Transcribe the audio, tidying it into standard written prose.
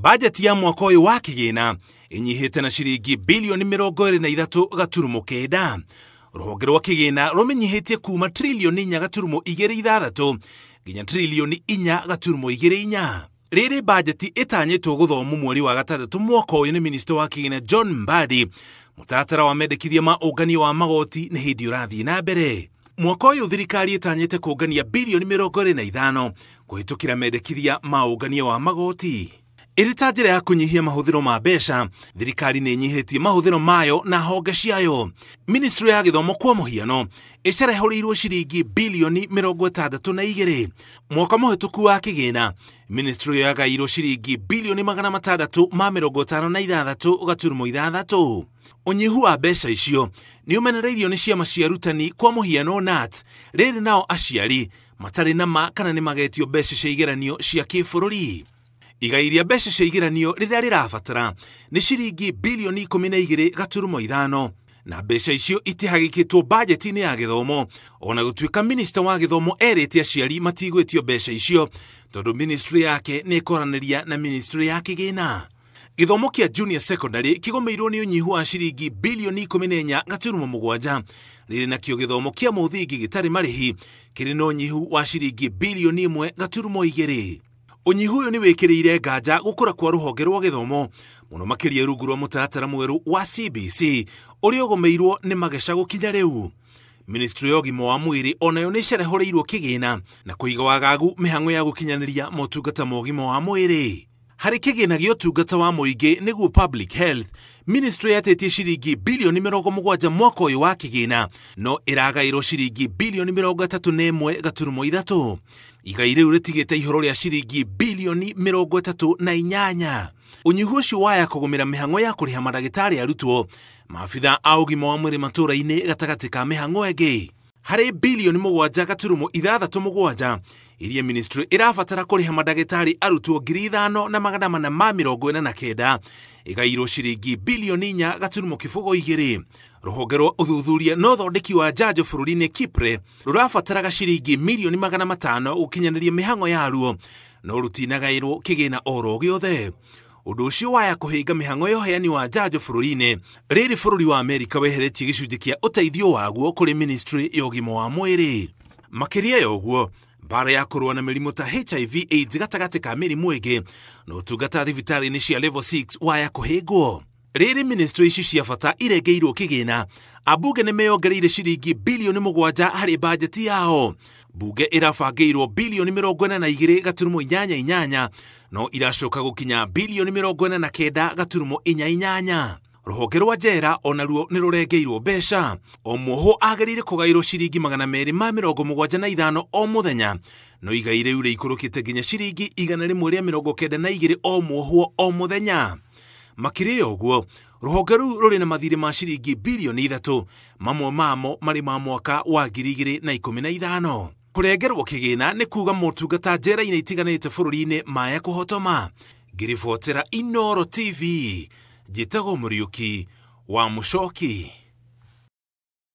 Bajeti ya mwaka ũyũ wa kĩgĩna ĩnyihĩte na ciringi bilioni 23.9. Rũhonge rwa kĩgĩna rũmĩnyihĩtie kuma trilioni 4.26 nginya trilioni 4.24. Rĩrĩ bajeti ĩtanyĩtwo gũthomwo mweri wa gatandatũ mwaka ũyũ nĩ minista wa kĩgĩna John Mbadi. Mũtaratara wa mendekithia ma ũngania wa magoti nĩ hĩndĩ ũrathiĩ na mbere. Mwaka ũyũ thirikari ĩtanyĩte kũngania bilioni 25 kũhĩtũkĩra mendekithia ma ũngania wa magoti. Ĩrĩ ta njĩra ya kũnyihia mahũthĩro ma mbeca, thirikari nĩ ĩnyihĩtie mahũthĩro mayo na honge ciayo. Ministry ya gĩthomo kwa mũhiano ĩcerehũrĩirwo ciringi bilioni 62. Mwaka mũhĩtũku wa kĩgĩna, ministry yagaĩirwo ciringi bilioni 656.6. Ũnyihu wa mbeca icio nĩ ũmenereirio nĩ ciama cia arutani kwa mũhiano KNUT. Rĩrĩ nao aciari matarĩ na ma kana nĩ magetio mbeca cia igeranio cia kĩbũrũri. Igai rĩa mbeca cia igeranio rĩrĩa rĩrabatara nĩ ciringi bilioni 12.5 na mbeca icio itihagĩkĩtwo bajeti-inĩ ya gĩthomo, ona gũtuĩka minista wa gĩthomo erĩte aciari matigwĩtio mbeca icio tondũ ministry yake nĩ ĩkwaranĩria na ministry ya kĩgĩna. Gĩthomo kĩa junior secondary kĩgũmĩirwo nĩ ũnyihu wa ciringi bilioni 14.7. Rĩrĩ nakĩo gĩthomo kĩa mũthingi gĩtarĩ marĩhi kĩrĩ na ũnyihu wa ciringi bilioni 1.2. Ũnyihu ũyũ nĩ wĩkĩrĩire nganja gũkũra kwa rũhonge rwa gĩthomo mũno makĩria rungu rwa mũtaratara mwerũ wa CBC ũrĩa ũgũmĩirwo nĩ mageca gũkinya rĩu. Ministry ya ũgima wa mwĩrĩ onayo nĩ ĩcerehũrĩirwo kĩgĩna na kũiga wagagu mĩhang'o ya gũkinyanĩria motungata ma ũgima wa mwĩrĩ. Harĩ kĩgĩna gĩa ũtungata wa mũingĩ nĩguo public health, ministry yatĩtie ciringi bilioni 70 mwaka ũyũ wa kĩgĩna no ĩragaĩrwo ciringi bilioni 31.3. Igai rĩu rĩtigĩte ihoro rĩa ciringi bilioni 38. Ũnyihu ũcio waya kũgũmĩra mĩhang'o ya kũrĩha mandagĩtarĩ arutwo, maabitha a ũgima wa mwĩrĩ matũũra-inĩ gatagatĩ ka mĩhang'o ĩngĩ. Harĩ bilioni 7.67 iria ministry ĩrabatara kũrĩha mandagĩtarĩ arutwo 5449 ĩgairwo ciringi bilioni 4.02. Rũhonge rwa ũthuthuria na ũthondeki wa njanjo bũrũri-inĩ KIPRE rũrabataraga ciringi milioni 500 gũkinyanĩria mĩhang'o yaruo no rũtinagaĩrwo kĩgĩna oro gĩothe. Ũndũ ũcio waya kũhinga mĩhang'o ya ũheani wa njanjo bũrũri-inĩ. Rĩrĩ bũrũri wa Amerika weheretie gĩcunjĩ kĩa ũteithio waguo kũrĩ ministry ya ũgima wa mwĩrĩ. Makĩria ya ũguo, mbara ya kũrũa na mĩrimũ ta HIV AIDS gatagatĩ ka mĩrimũ ĩngĩ na ũtungata thibitarĩ-inĩ cia level 6 waya kũhĩngwo. Rĩrĩ ministry ici cia bata irengeirwo kĩgĩna, ambunge nĩ meyongereire ciringi bilioni 7 harĩ bajeti yao. Bunge ĩrabangĩirwo bilioni 42.88 no iracoka gũkinya bilioni 49.48. Rũhonge rwa njera onaruo nĩ rũrengeirwo mbeca. O muohwo agĩrĩire kũgaĩrwo ciringi 275 o mũthenya no igai rĩu rĩikũrũkĩte nginya ciringi 192 o muohwo o mũthenya. Makĩria ya ũguo, rũhonge rũu rũrĩ na mathirĩ ma ciringi bilioni 3, mamwe mamo marĩ ma mwaka wa 2015. Kũrengerwo kĩgĩna nĩ kuga motungata njera-inĩ itiganĩte bũrũri-inĩ maya kũhotoma. Ngĩribotera Inooro TV, njĩtagwo Mũriũki wa Mũcoki.